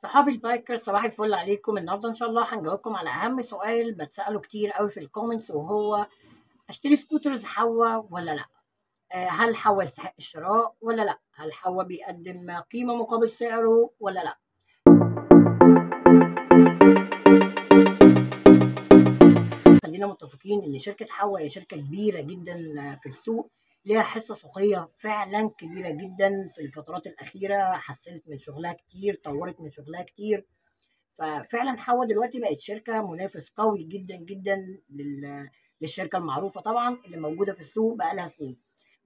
صحابي ال biker، صباح الفل عليكم. النهارده ان شاء الله هنجاوبكم على اهم سؤال بتساله كتير قوي في ال comments، وهو اشتري scooters حوا ولا لا؟ هل حوا يستحق الشراء ولا لا؟ هل حوا بيقدم قيمة مقابل سعره ولا لا؟ خلينا متفقين ان شركة حوا هي شركة كبيرة جدا في السوق، ليها حصة سوقية فعلا كبيرة جدا. في الفترات الأخيرة حسنت من شغلها كتير، طورت من شغلها كتير، ففعلا حوا دلوقتي بقت شركة منافس قوي جدا جدا للشركة المعروفة طبعا اللي موجودة في السوق بقالها سنين.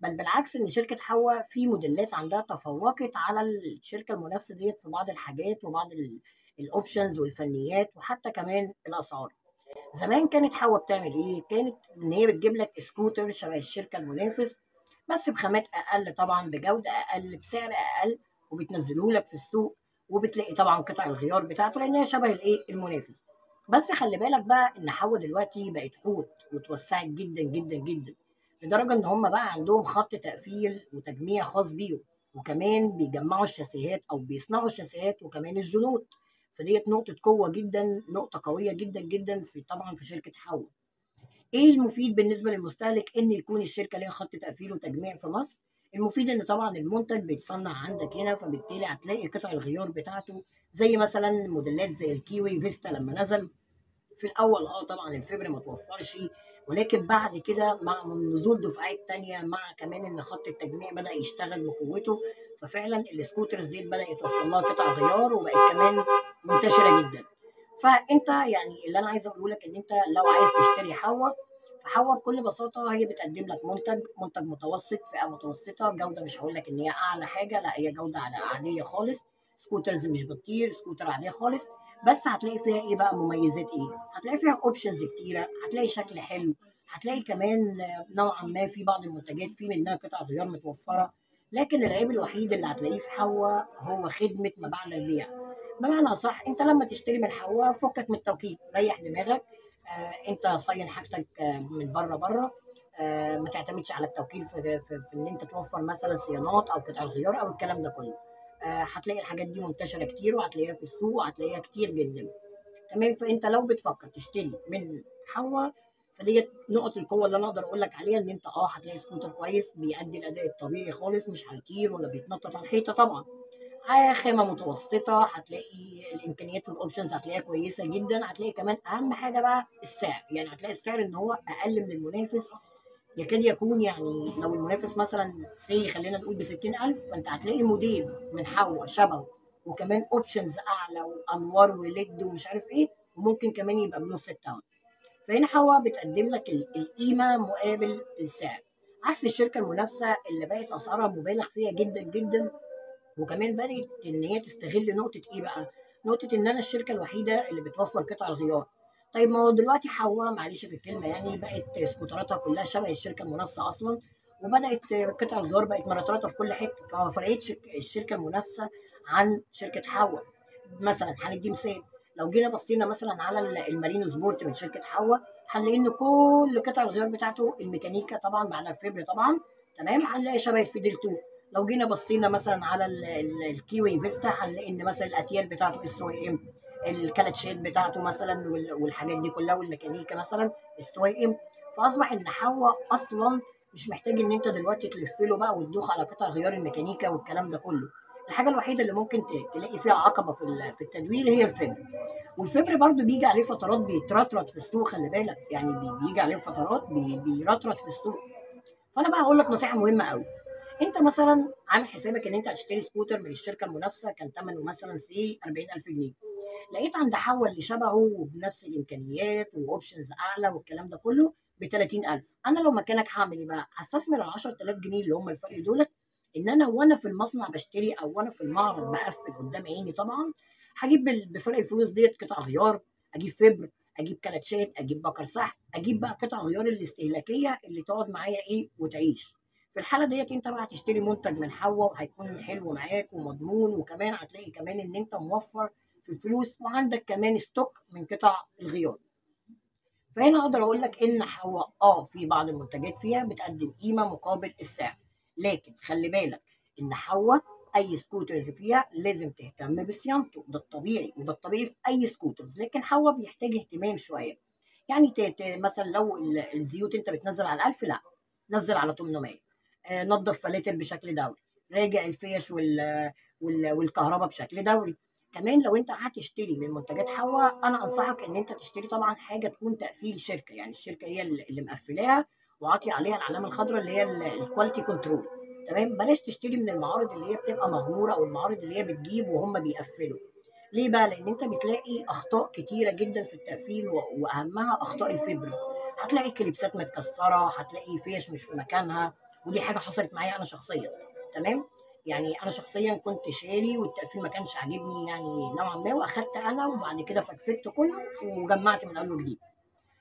بل بالعكس، إن شركة حوا في موديلات عندها تفوقت على الشركة المنافسة ديت في بعض الحاجات وبعض ال options والفنيات وحتى كمان الأسعار. زمان كانت حوا بتعمل ايه؟ كانت ان هي بتجيب لك سكوتر شبه الشركة المنافس، بس بخامات اقل طبعا، بجوده اقل، بسعر اقل، وبتنزله لك في السوق، وبتلاقي طبعا قطع الغيار بتاعته لان هي شبه الايه المنافس. بس خلي بالك بقى ان حوا دلوقتي بقت حوت وتوسعت جدا جدا جدا، لدرجة ان هم بقى عندهم خط تقفيل وتجميع خاص بيهم، وكمان بيجمعوا الشاسيهات او بيصنعوا الشاسيهات وكمان الجنوط. فديت نقطة قوة جدا، نقطة قوية جدا جدا في طبعا في شركة حوا. ايه المفيد بالنسبة للمستهلك؟ ان يكون الشركة ليها خط تقفيل وتجميع في مصر. المفيد ان طبعا المنتج بيتصنع عندك هنا، فبالتالي هتلاقي قطع الغيار بتاعته، زي مثلا موديلات زي الكيوي فيستا لما نزل في الاول طبعا الفبر ما توفرش، ولكن بعد كده مع نزول دفعات تانية، مع كمان ان خط التجميع بدأ يشتغل بقوته، ففعلا ال scooters دي بدأ يتوفر لها قطع غيار وبقت كمان منتشرة جدا. فانت يعني اللي انا عايز اقوله لك ان انت لو عايز تشتري حوا، فحوا بكل بساطة هي بتقدم لك منتج متوسط، فئة متوسطة، جودة مش هقول لك ان هي اعلى حاجة، لا هي جودة على عادية خالص، scooters مش بتطير، سكوتر عادية خالص. بس هتلاقي فيها ايه بقى؟ مميزات ايه؟ هتلاقي فيها options كتيرة، هتلاقي شكل حلو، هتلاقي كمان نوعا ما في بعض المنتجات في منها قطع غيار متوفرة. لكن العيب الوحيد اللي هتلاقيه في حوا هو خدمة ما بعد البيع. بمعنى صح، انت لما تشتري من حوا فكك من التوكيل، ريح دماغك، انت صين حاجتك من بره، ما تعتمدش على التوكيل في ان انت توفر مثلا صيانات او قطع الغيار او الكلام ده كله. هتلاقي الحاجات دي منتشرة كتير، وهتلاقيها في السوق، وهتلاقيها كتير جدا. تمام. فانت لو بتفكر تشتري من حوا، فديت نقط القوة اللي انا اقدر اقول لك عليها، ان انت هتلاقي سكوتر كويس بيأدي الاداء الطبيعي خالص، مش هيطير ولا بيتنطط على الحيطة طبعا، خامة متوسطه، هتلاقي الامكانيات وال options هتلاقيها كويسة جدا، هتلاقي كمان اهم حاجة بقى السعر، يعني هتلاقي السعر ان هو اقل من المنافس، يكاد يكون يعني لو المنافس مثلا say خلينا نقول ب 60000، فانت هتلاقي موديل من حوا شبهه وكمان options اعلى وانوار و LED ومش عارف ايه، وممكن كمان يبقى بنص الثمن. فهنا حوا بتقدم لك القيمة مقابل السعر، عكس الشركة المنافسة اللي بقت اسعارها مبالغ فيها جدا جدا، وكمان بدات ان هي تستغل نقطة ايه بقى؟ نقطة ان انا الشركة الوحيدة اللي بتوفر قطع الغيار. طيب ما هو دلوقتي حوا معلش في الكلمة يعني بقت سكوتراتها كلها شبه الشركة المنافسة اصلا، وبدات قطع الغيار بقت مرطرطه في كل حتة، فما فرقتش الشركة المنافسة عن شركة حوا. مثلا هندي مثال، لو جينا بصينا مثلا على المارينو سبورت من شركة حوا، هنلاقي ان كل قطع الغيار بتاعته الميكانيكا طبعا مع الفبر طبعا، تمام، هنلاقي شبه الفيدل 2. لو جينا بصينا مثلا على الكيوي فيستا، هنلاقي ان مثلا الاتيال بتاعته SYM، الكلاتشات بتاعته مثلا والحاجات دي كلها، والميكانيكا مثلا SYM. فاصبح ان حوا اصلا مش محتاج ان انت دلوقتي تلف له بقى وتدوخ على قطع غيار الميكانيكا والكلام ده كله. الحاجة الوحيدة اللي ممكن تلاقي فيها عقبه في التدوير هي الفبر، والفبر برده بيجي عليه فترات بيترطرط في السوق، خلي بالك يعني بيجي عليه فترات بيرطرط في السوق. فانا بقى هقول لك نصيحة مهمة قوي، انت مثلا عامل حسابك ان انت هتشتري سكوتر من الشركة المنافسة كان ثمنه مثلا say 40000 جنيه، لقيت عند حوا اللي شبهه وبنفس الامكانيات و options اعلى والكلام ده كله ب 30000. انا لو مكانك هعمل ايه بقى؟ هستثمر ال 10000 جنيه اللي هم الفرق دولت، ان انا وانا في المصنع بشتري او وانا في المعرض بقفل قدام عيني طبعا، هجيب بفرق الفلوس ديت قطع غيار، اجيب فبر، اجيب كلاتشات، اجيب بكر سحب، اجيب بقى قطع غيار الاستهلاكية اللي تقعد معايا ايه وتعيش. في الحالة ديت انت بقى هتشتري منتج من حوا وهيكون حلو معاك ومضمون، وكمان هتلاقي كمان ان انت موفر في الفلوس وعندك كمان stock من قطع الغيار. فهنا اقدر اقول لك ان حوا في بعض المنتجات فيها بتقدم قيمة مقابل السعر، لكن خلي بالك ان حوا اي scooters فيها لازم تهتم بصيانته، ده الطبيعي، وده الطبيعي في اي scooters. لكن حوا بيحتاج اهتمام شوية، يعني مثلا لو الزيوت انت بتنزل على 1000، لا نزل على 800، نظف فلاتر بشكل دوري، راجع الفيش والكهرباء بشكل دوري. كمان لو انت هتشتري من منتجات حوا، انا انصحك ان انت تشتري طبعا حاجة تكون تقفيل شركة، يعني الشركة هي اللي مقفلاها وعاطي عليها العلامة الخضراء اللي هي ال quality control، تمام. بلاش تشتري من المعارض اللي هي بتبقى مغمورة، او المعارض اللي هي بتجيب وهم بيقفلوا. ليه بقى؟ لان انت بتلاقي اخطاء كتيرة جدا في التقفيل، واهمها اخطاء الفبر. هتلاقي كليبسات متكسره، هتلاقي فيش مش في مكانها، ودي حاجة حصلت معايا انا شخصيا، تمام. يعني انا شخصيا كنت شاري والتقفيل ما كانش عاجبني يعني نوعا ما، واخدت انا وبعد كده فكفكت كله وجمعت من اول وجديد،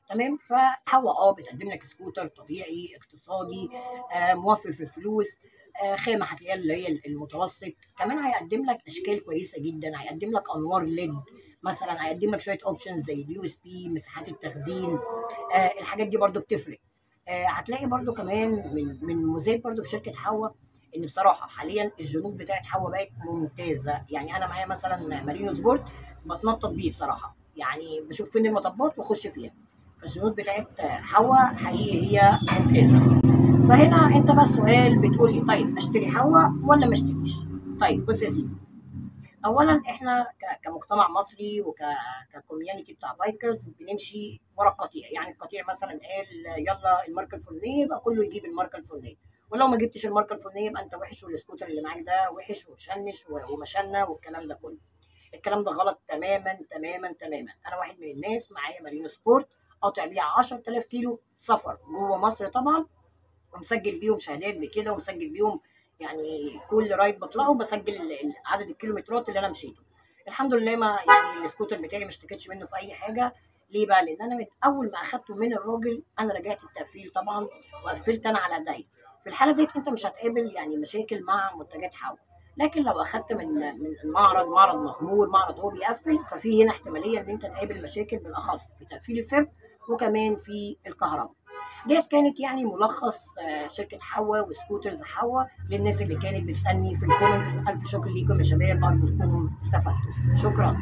تمام. فحوا بتقدم لك سكوتر طبيعي اقتصادي، موفر في الفلوس، خامة هتلاقيها اللي هي المتوسط. كمان هيقدم لك اشكال كويسة جدا، هيقدم لك انوار LED مثلا، هيقدم لك شوية options زي ال USB، مساحات التخزين، الحاجات دي برده بتفرق. هتلاقي برده كمان من مزايا برده في شركة حوا ان بصراحة حاليا الجنوط بتاعت حوا بقت ممتازة. يعني انا معايا مثلا مارينو سبورت بتنطط بيه بصراحة، يعني بشوف فين المطبات واخش فيها. فالجنوط بتاعت حوا حقيقي هي ممتازة. فهنا انت بقى السؤال بتقول لي طيب اشتري حوا ولا ما اشتريش؟ طيب بص يا سيدي، اولا احنا كمجتمع مصري وك community بتاع bikers بنمشي ورا القطيع. يعني القطيع مثلا قال يلا الماركة الفلانية، يبقى كله يجيب الماركة الفلانية، ولو ما جبتش الماركة الفلانية يبقى انت وحش، والسكوتر اللي معاك ده وحش ومشنش ومشنه والكلام ده كله. الكلام ده غلط تماما تماما تماما. انا واحد من الناس معايا مارينو سبورت قاطع بيها 10000 كيلو سفر جوه مصر طبعا، ومسجل بيهم شهادات بكده، ومسجل بيهم يعني كل ride بطلعه بسجل عدد الكيلومترات اللي انا مشيته. الحمد لله ما يعني السكوتر بتاعي ما اشتكيتش منه في اي حاجة. ليه بقى؟ لان انا من اول ما اخدته من الراجل انا رجعت التقفيل طبعا وقفلت انا على ايديا. في الحالة ديت انت مش هتقابل يعني مشاكل مع منتجات حوا. لكن لو اخدت من معرض مغمور، معرض هو بيقفل، ففي هنا احتمالية ان انت تقابل مشاكل بالاخص في تقفيل الفبر وكمان في الكهرباء. ديت كانت يعني ملخص شركة حوا و scooters حوا للناس اللي كانت بتسالني في ال comments. الف شكر ليكم يا شباب، ارجو تكونوا استفدتوا. شكرا.